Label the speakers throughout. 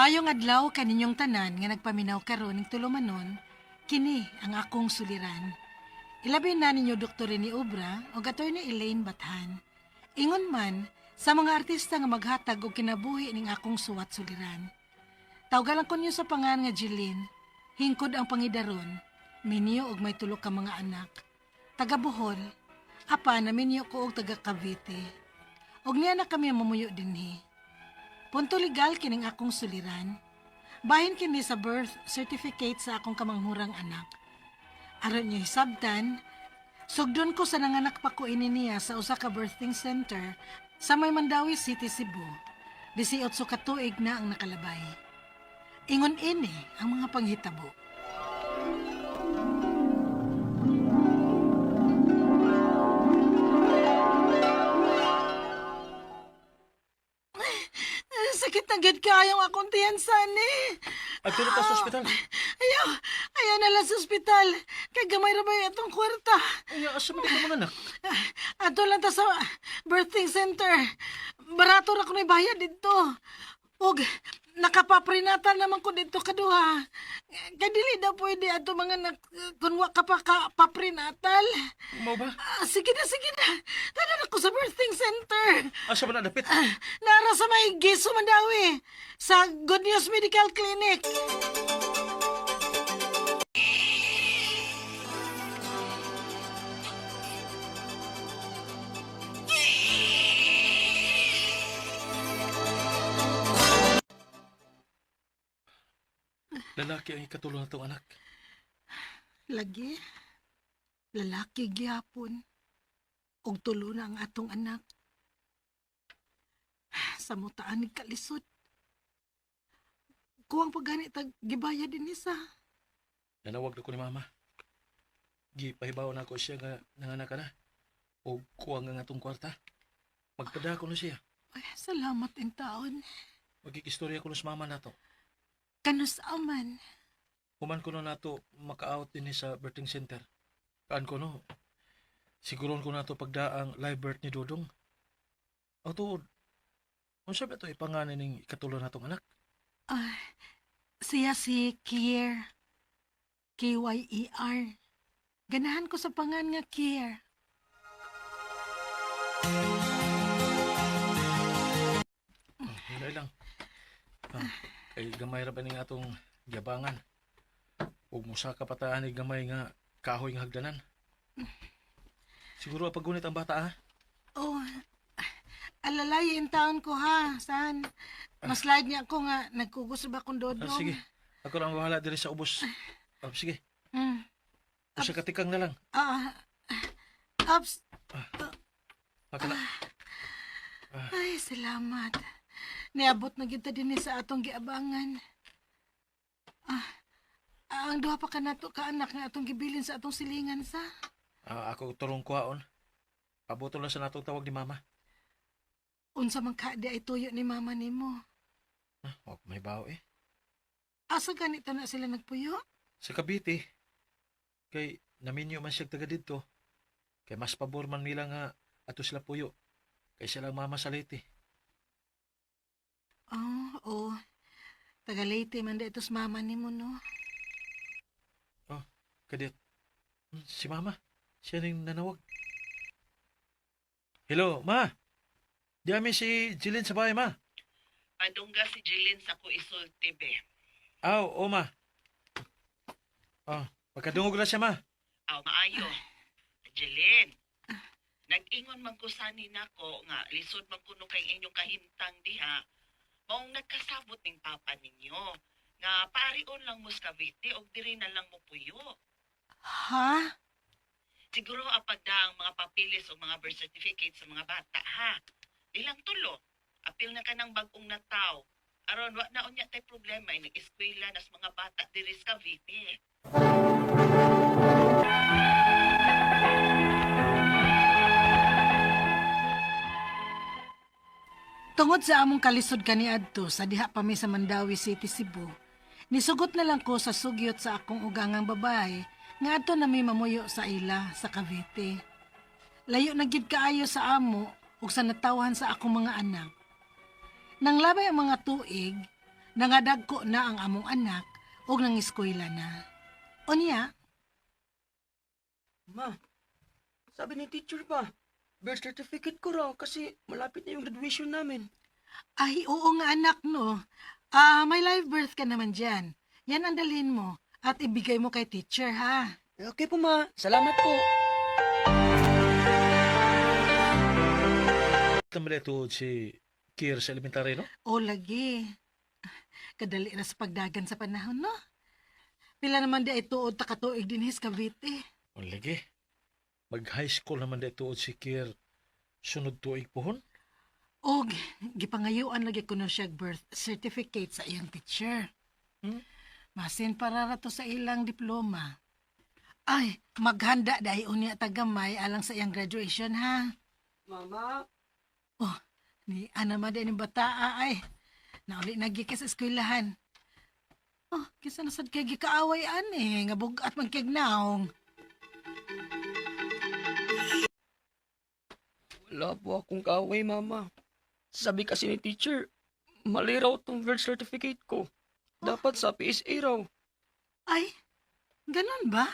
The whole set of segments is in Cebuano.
Speaker 1: Maayong adlaw kaninyong tanan nga nagpaminaw karon ning tulumanon, kini ang akong suliran. Ilabi na ninyo Dr. Rene Obra o Attorney Elaine Bathan. Ingon man sa mga artista nga maghatag og kinabuhi ning akong suwat suliran. Tawgalan ko niyo sa pangan nga Jeline, hingkod ang pangidaron, minyo og may tulo ka mga anak. Taga Bohol, apa na minyo ko og taga Cavite. Og niya na kami mamuyo dinhi. Punto legal kining akong suliran. Bahin kini sa birth certificate sa akong kamanghurang anak. Aron niya hisabtan, sugdon ko sa nanganak pa ko ini niya sa usa ka birthing center sa may Mandaue City, Cebu. 18 ka tuig na ang nakalabay. Ingon ini ang mga panghitabo. Sakit na gid kaayo ang akong tiyan, Sani.
Speaker 2: Adto na ta sa ospital.
Speaker 1: Ayaw, ayaw na lang sa ospital. Kay gamay ra ba yung atong kwarta?
Speaker 2: Ay, asa man ka mga anak?
Speaker 1: Ato lang ta sa birthing center. Barato ra kuno'y bayad didto. Ug nakapaprinatal naman ko didto kaduha. Kay dili daw pwede ato mga anak kun wa ka pa ka paprinatal.
Speaker 2: Mao ba?
Speaker 1: Ah, sige na, sige na. Tara na ko sa birthing center.
Speaker 2: Asa man na dapit?
Speaker 1: Ah, nara sa may Giso Mandaue, sa Good News Medical Clinic.
Speaker 2: Lalaki ang ikatulo na tong anak.
Speaker 1: Lagi, lalaki gyapon. Og tulo na ang atong anak. Sa mutaan ni kalisod. Kuwang pagani tag gibaya din ni sa.
Speaker 2: Nanawag na ko ni mama. Gipahibaw na ko siya nga nanganak ka na. O kuwang nga atong kwarta. Magpadako na siya.
Speaker 1: Ay, salamat in taon.
Speaker 2: Magkikistorya ko na sa mama nato.
Speaker 1: Kanus aman.
Speaker 2: Human ko na nato maka-out din sa birthing center. Kaan ko no, siguron ko nato pagdaang live birth ni Dodong. O tuod, unsa ba ito ipanganin ning ikatulo natong anak?
Speaker 1: Ah, siya si Kier. Kyer. Ganahan ko sa pangan nga Kier.
Speaker 2: Oh, hinay lang. Ah, kay gamay ra ba ning atong giabangan. Ug musaka pa ta ani gamay nga kahoy nga hagdanan. Siguro pagunit ang bata ha.
Speaker 1: Oh, alalay in taon ko ha, san. Mas slide niya ako nga, nagkugos ba kong
Speaker 2: Ah,
Speaker 1: dodong?
Speaker 2: sige. Ako lang ang bahala diri sa ubos. Ah, sige. Usa ka tikang na lang.
Speaker 1: Ah, ups.
Speaker 2: Maka na.
Speaker 1: Ay, salamat. Niabot na gyud ta dinhi sa atong giabangan. Ah, ang duha pa ka nato ka anak nga atong gibilin sa atong silingan sa.
Speaker 2: Ah, ako turong kuhaon. Pabuto lang sa natong tawag ni mama.
Speaker 1: Unsa man ka di ay tuyo ni mama nimo.
Speaker 2: Ah, wag may bawo eh.
Speaker 1: Asa ganito na sila nagpuyo?
Speaker 2: Sa Cavite. Kay naminyo man siya taga didto. Kay mas pabor man nila nga ato sila puyo. Kay silang mama sa Leyte.
Speaker 1: Oh, oh. Taga Leyte man di itos mama nimo no.
Speaker 2: Oh, kadit. Si mama. Siya ning nanawag. Hello, ma. Di ami si Jilin sa bahay, ma.
Speaker 3: Padungga si Jeline sa ko isulti be.
Speaker 2: Aw, o ma. Oh, pagkadungog na siya, ma.
Speaker 3: Aw maayo. Jeline. Nag-ingon man ko sani nako nga lisod man kuno kay inyong kahimtang diha. Maong nagkasabot ning papa ninyo nga paarion lang mo sa Cavite og diri na lang mo puyo.
Speaker 1: Ha?
Speaker 3: Siguro apagda ang mga papilis o mga birth certificate sa mga bata ha. Ilang tulo. Apil na ka ng bag-ong nataw. Aron wa na unya tay problema inig eskwela nas mga bata diri sa Cavite.
Speaker 1: Tungod sa among kalisod kaniadto sa diha pa mi sa Mandaue City, Cebu, nisugot na lang ko sa sugyot sa akong ugangang babae nga adto na mi mamuyo sa ila sa Cavite. Layo na gid kaayo sa amo ug sa natawhan sa akong mga anak. Nang labay ang mga tuig, Nangadagko na ang among anak ug nangiskwela na. Unya,
Speaker 4: Ma, sabi ni teacher ba, birth certificate ko raw kasi malapit na yung graduation namin.
Speaker 1: Ay, oo nga anak, no. Ah, may live birth ka naman dyan. Yan ang dalhin mo at ibigay mo kay teacher, ha?
Speaker 4: Okay po ma, salamat po.
Speaker 2: Tama na tuod si Kier sa elementary, no?
Speaker 1: O lagi. Kadali ra sa pagdagan sa panahon, no? Pila naman di ay tuod ta katuig dinhi sa Cavite.
Speaker 2: O lagi. Mag-high school naman di tuod si Kier sunod tuig pohon.
Speaker 1: Og gipangayuan lagi kuno siya birth certificate sa iyang teacher.
Speaker 2: Hmm?
Speaker 1: Masin para ra to sa ilang diploma. Ay, maghanda dahil unya tagamay alang sa iyang graduation, ha?
Speaker 4: Mama,
Speaker 1: Oh, ni ana man din yung bataa ay. Nauli nagi ka sa eskwelahan. Oh, kisa na sad kay gikaaway ani nga bug-at man kay naong.
Speaker 4: wala po akong kaaway, mama. Sabi kasi ni teacher, mali raw tong birth certificate ko. Dapat sa PSA raw.
Speaker 1: Ay, ganun ba?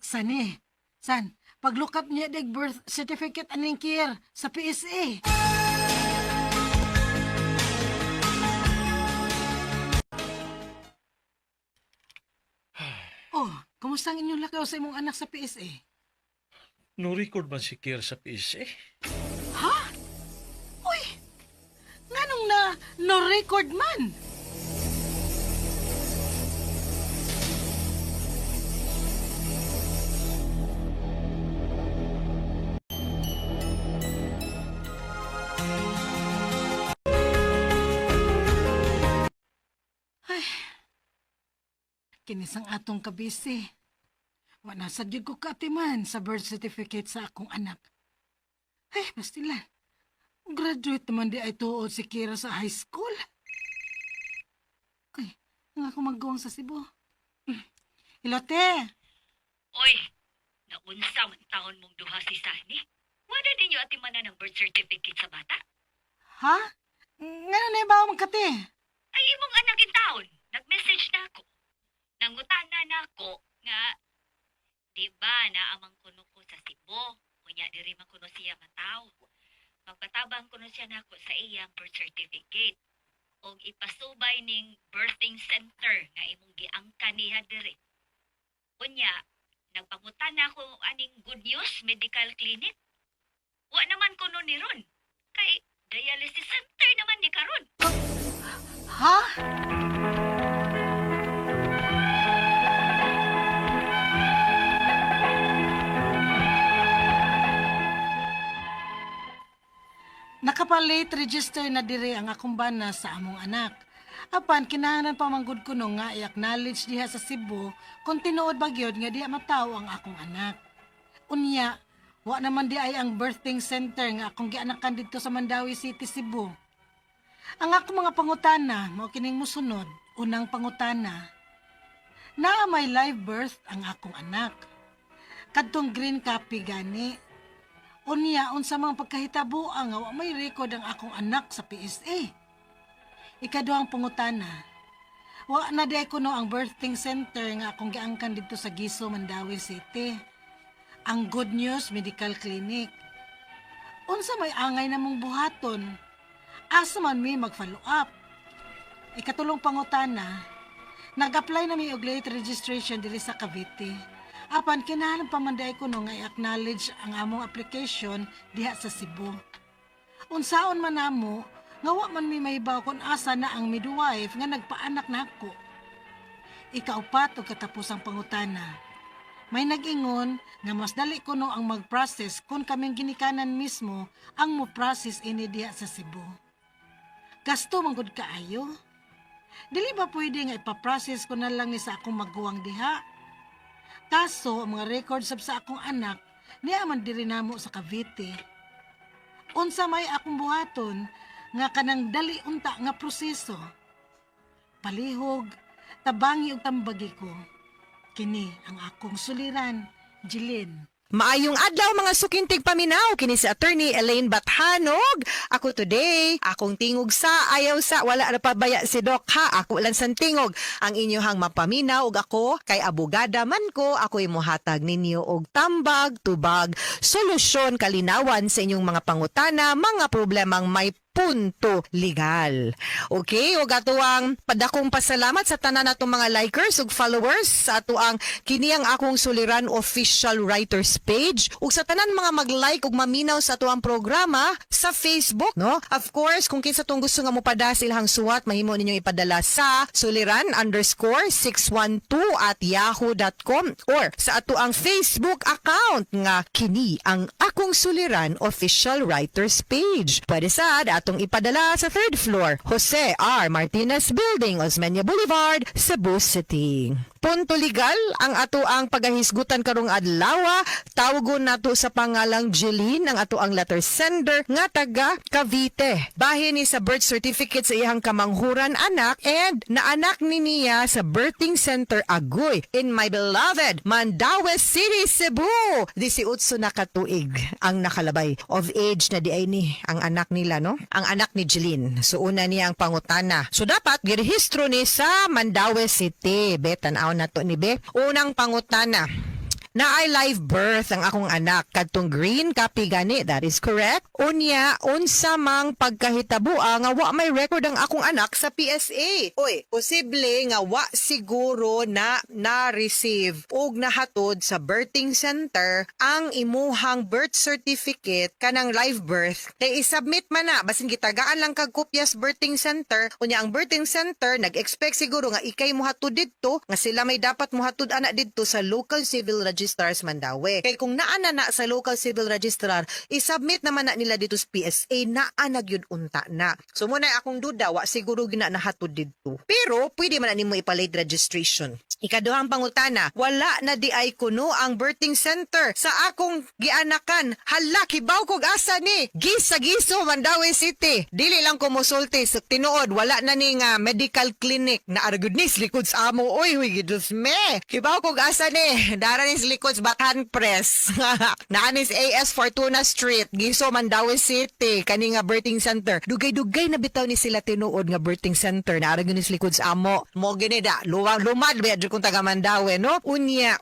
Speaker 1: Sani, san, pag-look up niya dig birth certificate aning kier sa PSA. Oh, kumusta ang inyong lakaw sa imong anak sa PSA?
Speaker 2: No record man si Kier sa PSA.
Speaker 1: Ha? Uy! Nganong na no record man? Ay, kinis ang atong kabisi. Wala sa gyud ko kaatiman sa birth certificate sa akong anak. Ay, bastila. Graduate naman di ay tuod si Kira sa high school. Ay, ang ako maggawang sa Cebu. Ilote!
Speaker 5: Oy, naunsa man taon mong duha si Sani. Wala ninyo atimanan ng birth certificate sa bata?
Speaker 1: Ha? Nga na ba magkate?
Speaker 5: Ay, imong anak in taon. Nag-message na ako. Nangutana na ako nga, di ba naamang kuno ko sa Cebu? Kunya diri man kuno siya mataw. Magpatabang kuno siya nako sa iyang birth certificate. Og ipasubay ning birthing center nga imong giangka niya diri. Unya, nagpangutan na ako aning Good News Medical Clinic. Wa naman kuno ni ron. Kay dialysis center naman ni karon.
Speaker 1: Ha? Nakapa-late register na dire ang akong bana sa among anak. Apan kinahanglan pa manggod ko no nga i-acknowledge diha sa Cebu kung tinuod ba gyud nga diha matawo ang akong anak. Unya, wa naman di ay ang birthing center nga akong gianakan didto sa Mandawi City, Cebu. Ang akong mga pangutana, mao kining musunod, unang pangutana. Naa may live birth ang akong anak. Kadtong green copy gani. Unya unsa mga pagkahitabo ang wa may record ang akong anak sa PSA. Ikaduhang pangutana. Wa na di kuno ang birthing center nga akong giangkan didto sa Giso, Mandawi City. Ang Good News Medical Clinic. Unsa may angay namong buhaton? Asa man mi mag-follow up? Ikatulong pangutana, nag-apply na mi og late registration diri sa Cavite. Apan kinahanglan pa man diay kuno nga i-acknowledge ang among application diha sa Cebu. Unsaon man namo nga wa man mi mahibaw kung asa na ang midwife nga nagpaanak nako. Ikaupat og katapusang pangutana. May nag-ingon nga mas dali kuno ang mag-process kung kaming ginikanan mismo ang mo-process ini diha sa Cebu. Gasto man gud kaayo. Dili ba pwede nga ipa-process ko na lang ni sa akong maguwang diha? Kaso ang mga records sab sa akong anak niya man diri namo sa Cavite. Unsa may akong buhaton nga kanang dali unta nga proseso. Palihog, tabangi og tambagi ko. Kini ang akong suliran, Jilin.
Speaker 6: Maayong adlaw, mga suking tigpaminaw, kini si Attorney Elaine Bathanog. Ako today, akong tingog sa ayaw sa wala ra pa baya si Doc ha. Ako lang san tingog ang inyohang mapaminaw ug ako kay abogada man ko, ako'y mohatag ninyo og tambag, tubag, solusyon, kalinawan sa inyong mga pangutana, mga problemang may punto legal. Okay, ug atoang padakong pasalamat sa tanan natong mga likers ug followers sa atoang kini ang akong suliran official writers page ug sa tanan mga mag-like ug maminaw sa atoang programa sa Facebook, no? Of course, kung kinsa tong gusto nga mopada sa ilahang suwat, mahimo ninyong ipadala sa suliran_612@yahoo.com or sa atoang Facebook account nga kini ang akong suliran official writers page. Pwede sad atong ipadala sa third floor, Jose R. Martinez Building, Osmeña Boulevard, Cebu City. Punto legal ang ato ang pagahisgutan karong adlaw. Tawgon nato sa pangalang Jeline ang ato ang letter sender nga taga Cavite. Bahin ni sa birth certificate sa iyang kamanghuran anak and naanak ni niya sa birthing center Agoy in my beloved Mandaue City, Cebu. 18 na katuig ang nakalabay. Of age na di ay ni ang anak nila, no? Ang anak ni Jeline. So una niya ang pangutana. So dapat girehistro ni sa Mandaue City. Be, tan-aw na to ni Be. Unang pangutana. Naay live birth ang akong anak kadtong green copy gani, that is correct. Unya, unsa mang pagkahitabua nga wa may record ang akong anak sa PSA? Oy, posible nga wa siguro na na-receive og nahatod sa birthing center ang imuhang birth certificate kanang live birth kay isubmit man na, basin gitagaan lang kag kopya sa birthing center. Unya, ang birthing center nag-expect siguro nga ikay mohatod didto, nga sila may dapat mohatod ana didto sa local civil registrars Mandaue. Kay kung naa na na sa local civil registrar, isubmit naman na nila dito sa PSA, naa na gyud unta na. So muna akong duda, wa siguro gina nahatod didto. Pero pwede man na nimo ipa-late registration. Ikaduhang pangutana, wala na di ay kuno ang birthing center sa akong gianakan. Hala, kibaw kog asa ni. Gisa Giso, Mandaue City. Dili lang ko mosulti sa tinuod, wala na ni nga medical clinic na argud ni sa likod sa amo. Oy, huy, gidus me. Kibaw kog asa ni. Dara ni sa likod sa Bathan Press. Naa ni sa AS Fortuna Street, Giso, Mandaue City. Kani nga birthing center. Dugay-dugay na bitaw ni sila tinuod nga birthing center na argud ni sa likod sa amo. Mo gini da, luwang lumad ba jud kung taga Mandaue, no? Unya,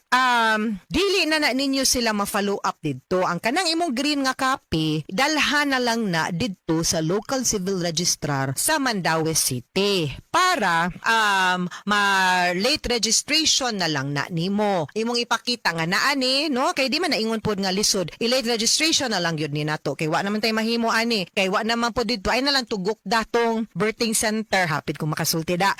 Speaker 6: dili na na ninyo sila ma-follow up didto. Ang kanang imong green nga copy, dalhan na lang na didto sa local civil registrar sa Mandaue City para ma late registration na lang na nimo. Imong ipakita nga naa ni, no? Kay di man naingon pod nga lisod. I-late registration na lang yun ni nato. Kay wa naman tay mahimo ani. Kay wa naman pod didto ay na lang tugok datong birthing center. Hapit kung makasulti da.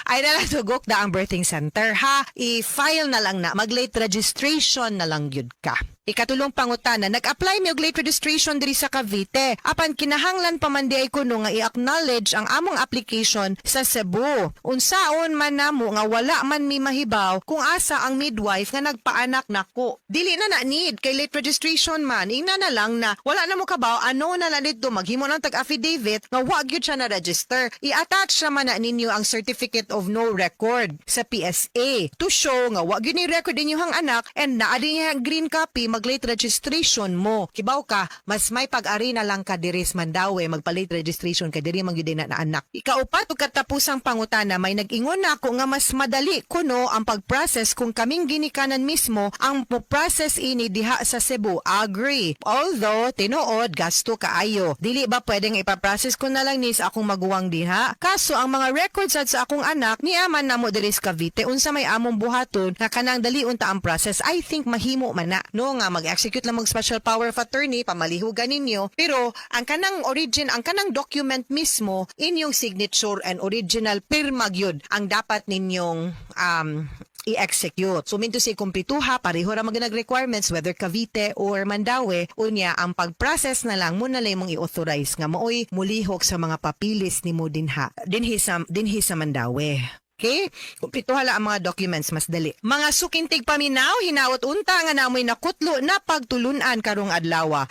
Speaker 6: Ay na lang tugok da ang birthing center ha. I-file na lang na, mag-late registration na lang yun ka. Ikatulong pangutana, nag-apply mi og late registration diri sa Cavite. Apan kinahanglan pa man di ay kuno nga i-acknowledge ang among application sa Cebu. Unsaon man namo nga wala man mi mahibaw kung asa ang midwife nga nagpaanak nako? Dili na na need kay late registration man. Ingna na lang na wala na mo kabaw, ano na lang dito, maghimo ng tag affidavit nga wa gyud siya na register. I-attach naman na ninyo ang certificate of no record sa PSA to show nga wa gyud ni record inyong anak and naa din niya green copy, mag late registration mo. Kibaw ka, mas may pag-ari na lang ka diri sa Mandaue, magpa-late registration kay diri man gyud na anak. Ikaupat ug katapusang pangutana, may nag-ingon na ako nga mas madali kuno ang pag-process kung kaming ginikanan mismo ang mo-process ini diha sa Cebu. Agree. Although, tinuod, gasto kaayo. Dili ba pwedeng ipa-process ko na lang ni sa akong maguwang diha? Kaso ang mga records at sa akong anak, niaman namo diri sa Cavite, unsa may among buhaton nga kanang dali unta ang process? I think mahimo man na. No, nga mag-execute lang mag special power of attorney, pamalihugan ninyo. Pero ang kanang origin, ang kanang document mismo, inyong signature and original pirma gyud ang dapat ninyong i-execute. So minto si kumpletuha, pareho ra man requirements whether Cavite or Mandaue. Unya, ang pag-process na lang mo na lang imong i-authorize nga maoy mulihok sa mga papilis nimo dinhi sa Mandaue. Okay? Kumpletuha lang ang mga documents, mas dali. Mga suking tigpaminaw, hinaot unta nga namoy nakutlo na pagtulunan karong adlaw.